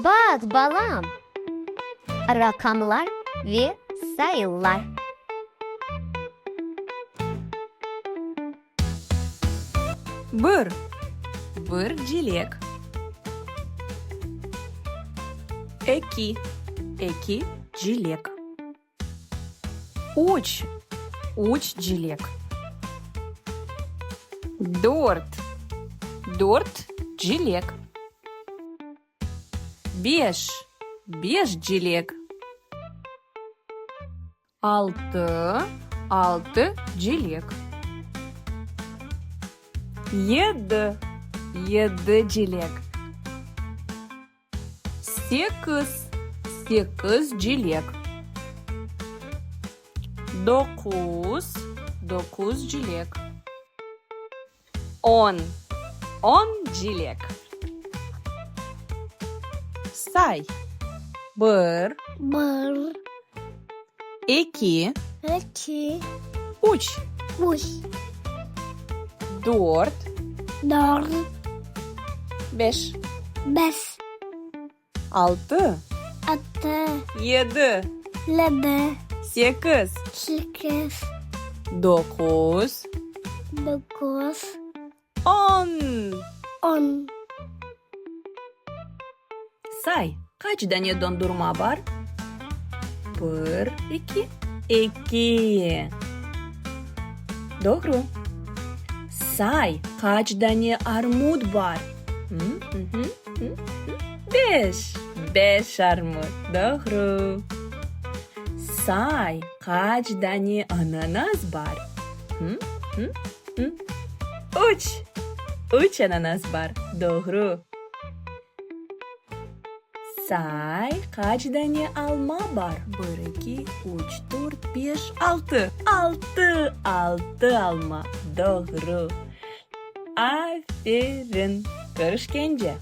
Baq, balam, raqamlar ve sayılar. Bir, bir cilek. Eki, eki cilek. Üç, üç cilek. Dört, dört cilek. Beş, beş cilek. Altı, altı cilek. Yedi, yedi cilek. Sekiz, sekiz cilek. Doquz, doquz cilek. On, on cilek. Say. Bir. Bir. Eki. Eki. Üç. Üç. Dört. Dört. Beş. Beş. Altı. Altı. Yedi. Yedi. Sekiz. Sekiz. Doquz. Doquz. On. On. Say, qaç dane dondurma bar? Bir, eki, eki. Doğru. Say, qaç dane armut bar? Beş. Beş armut. Doğru. Say, qaç dane ananas bar? Üç. Üç ananas bar. Doğru. Say, qaç dane alma bar? Bir, eki, üç, dört, beş, altı. Altı! Altı alma. Doğru. Aferin! Körüşkence!